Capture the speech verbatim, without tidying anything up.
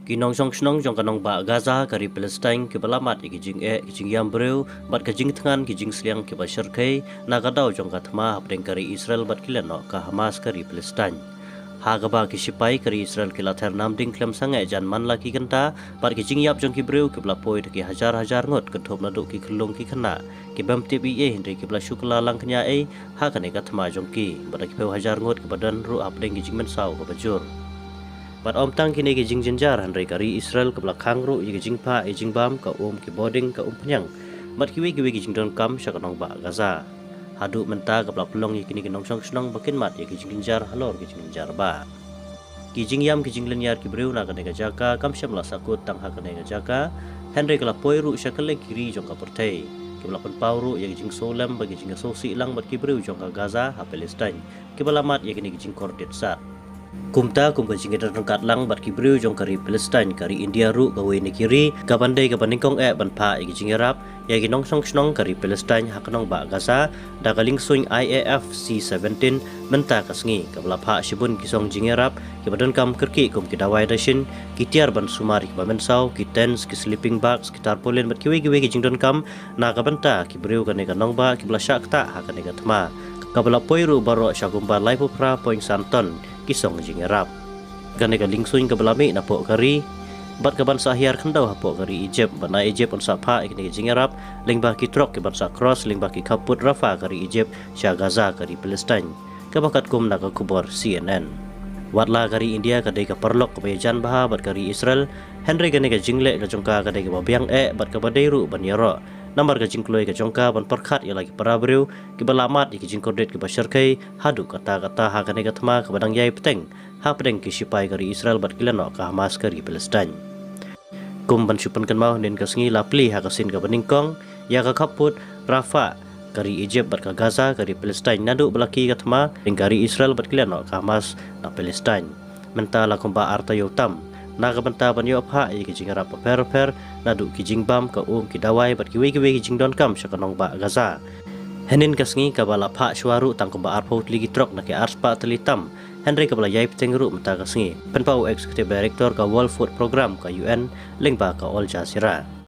Ki nongshong shnong jong ka nongbah Gaza ka ri Palestine kiba la mad ïa ki jingeh, ki jingïam briew bad ka jingthngan ki jingsliang kiba shyrkhei na ka daw jong ka thma hapdeng ka ri Israel bad ki lehnoh ka Hamas ka ri Palestine. Ha kaba ki shipai ka ri Israel ki la ther nam ding khlem sangeh jan man la ki kynta bad ki jingïap jong ki briew kiba la poi da ki hajar hajar ngut kynthup naduh ki khyllung ki khynnah kiba ym tip ei ei hynrei kiba la shu kylla lang kñia ei ha kane ka thma jong ki bad da ki phew hajar ngut kiba don ruh hapdeng ki jingmynsaw kaba jur. Bad ym tang kine ki jingjynjar hynrei ka ri Israel kaba la khang ruh ïa ki jingphah ïa jingbam, ka um ki bording, ka umphniang bad kiwei kiwei ki jingdonkam sha ka nongbah Gaza. Haduh mynta kaba la pynlong ïa kine ki nongshong shnong ba kin mad ïa ki jingjynjar halor ki jingjynjar ba ki jingïam ki jinglynñiar ki briew na kane ka jaka kam shym la sahkut tang ha kane ka jaka, hynrei ka la poi ruh sha kylleng ki ri jong ka pyrthei kiba la pynpaw ruh ïa ki jingsngewlem bad ki jingsngewsih lang bad ki briew jong ka Gaza ha Palestine kiba la mad ïa kine ki jingkordit sat. Kumta kum ka jingïadon ryngkat lang bad ki briew jong ka ri Palestine, ka ri India ruh kawei na ki ri kaban dei kaba nyngkong eh ban phah ïa ki jingïarap ïa ki nongshong shnong ka ri Palestine ha ka nongbah Gaza da ka liengsuiñ I A F C seventeen mynta ka sngi kaba la phah shibun ki song jingïarap kiba donkam kyrkieh kum ki dawai dashin, ki tiar ban sumar ïa kiba mynsaw, ki tents, ki sleeping bags, ki tarpaulin bad kiwei kiwei ki jingdonkam na ka bynta ki briew kane ka nongbah kiba la shah ktah ha kane ka thma kaba la poi ruh baroh sha kumba laiphew phra point san ton ki song jingïarap. Kane ka liengsuiñ kaba la mih napoh ka ri bad kaban sa hiar khyndew hapoh ka ri Egypt bad na Egypt yn sa phah ïa kine ki jingïarap lyngba ki trok kiban sa cross lyngba ki khappud Rafah ka ri Egypt sha Gaza ka ri Palestine, kaba katkum na ka khubor C N N. Wat la ka ri India ka dei ka paralok kaba ïajan bha bad ka ri Israel, hynrei kane ka jingleh ka jong ka ka dei kaba biang eh bad kaba dei ruh ban ïaroh namar ka jingkloi ka jong ka ban pyrkhat ïa la ki para briew kiba la mad ïa ki jingkordit kiba shyrkhei haduh katta katta ha kane ka thma kaba dang ïai bteng hapdeng ki shipai ka ri Israel bad ki lehnoh ka Hamas ka ri Palestine. Kum ban shu pynkynmaw, hynnin ka sngi la plie ha ka sien kaba nyngkong ïa ka khappud Rafah ka ri Egypt bad ka Gaza ka ri Palestine naduh ba la kie ka thma lyngba ka ri Israel bad ki lehnoh ka Hamas na Palestine. Mynta la kumba ar taïew tam na ka bynta ban ïoh phah ïa ki jingïarap bapher bapher naduh ki jingbam, ka um, ki dawai bad kiwei kiwei ki jingdonkam sha ka nongbah Gaza. Hynnin ka sngi kaba la phah shuwa ruh tang kumba arphew tylli ki trok na ki arspah tylli tam, hynrei kaba la ïai bteng ruh mynta ka sngi, pynpaw u Executive Director ka World Food Programme ka U N lyngba ka Al Jazeera.